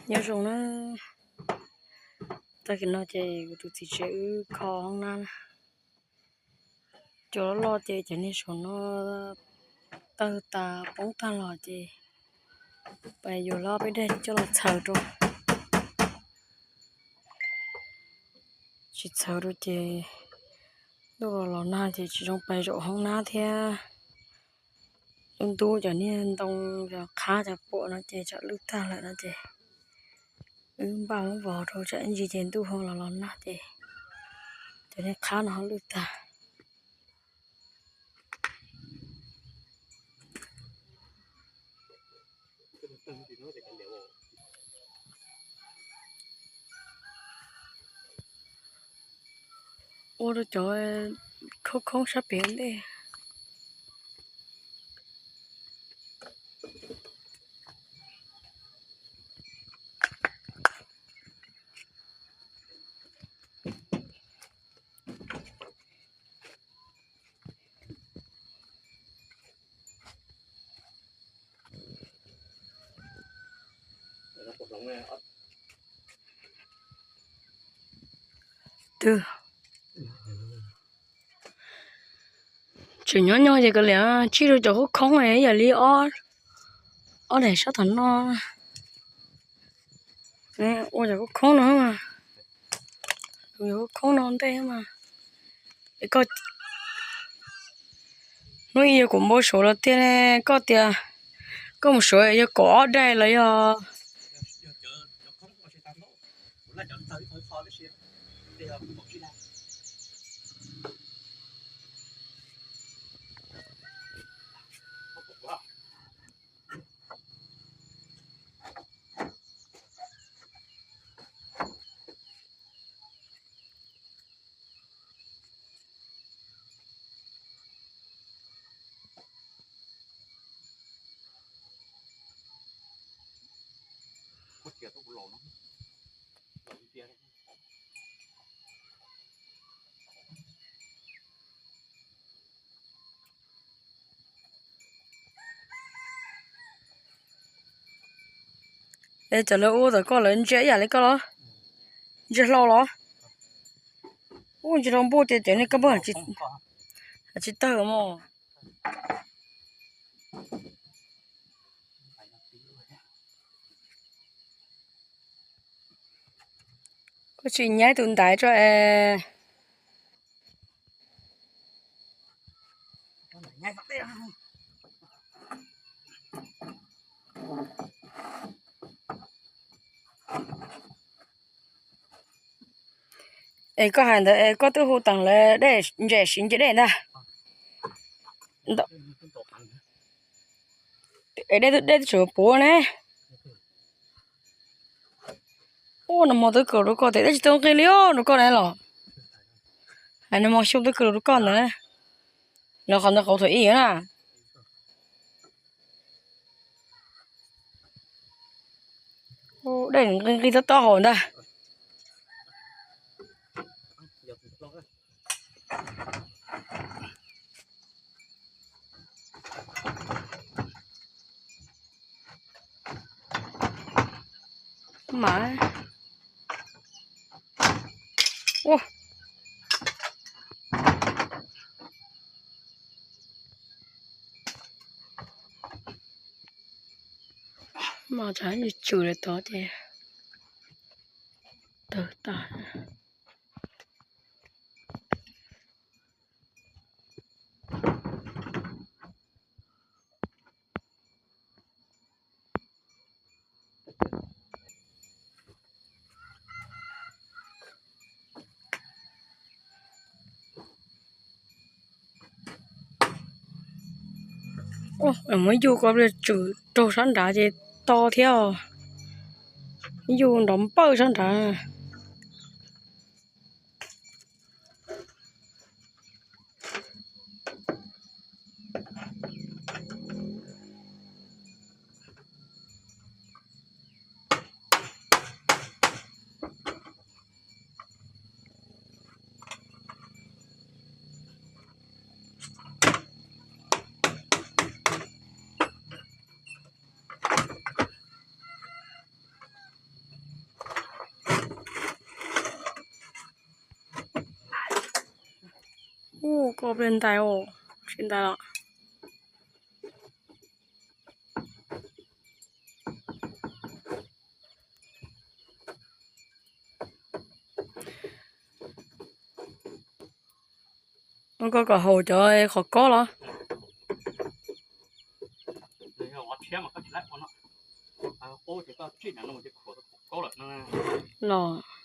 Nyob zoo na, tag kis no ces kuv tus txiv tsev wb kho hoob nab na. Cov loj loj ces cov niag saum no tawg tas poob tag los ces pais yuav loj peb daim coj los txhaws rau. Tsis txhaws rau ces ntuj los los nag ces tsis zoo pais zaum hoob nab thiab. Ntub ntub cov niag ntoo, cov qhab cov puam no ces tsam lwj tag lawm no ces wb npaj muab vov rau tsam ib ntsis ces ntuj ho los los nag ces cov niag qhab no ho lwj tag. Ua rau cov khoob khoob sab pem ntej. Twb tseem nyob nyob ces kav liam tsij rau cov khoob khoob ib yam li ob, ob daim sab tom no. Ua cov khoob khoob no, cov khoob khoob no ntej mas. Hnub ib yog kuv npau suav los tiag ne, koj tias koj mus suav yog kaum ob daim los yog. Es cov lawv ua tom koj lawv ntsia ib yam li koj los? Ntsia hlau los? Ub, ntsia hlau npuj tias cov niag koj npawg tsis tawg mos. Koj tsis nyaib tus ntaiv tso es. Es koj hais ntawd es koj twb hu teem lawv dej ntses siv nce dej ntag. Es dej twb tseem puv ne. Ub, nag hmo twb kaw rau koj tias dej tsis tau nqig li os rau koj ne los. Hais nag hmo xyoo twb kaw rau koj ntawd. Los qhov ntawd qauv thaum ub na. Dej nqig nqig tob tob hauv ntag. Mas, ua, mas tsam tsw lawm tod ces tawg tas. Muab yug ko tswm raug sab nrad ces to thiab os. Yug nrov npawj sab nrad. Koj pliag ntais os, tsis ntais los. Ua koj kom haum cov qhov kob los. Los.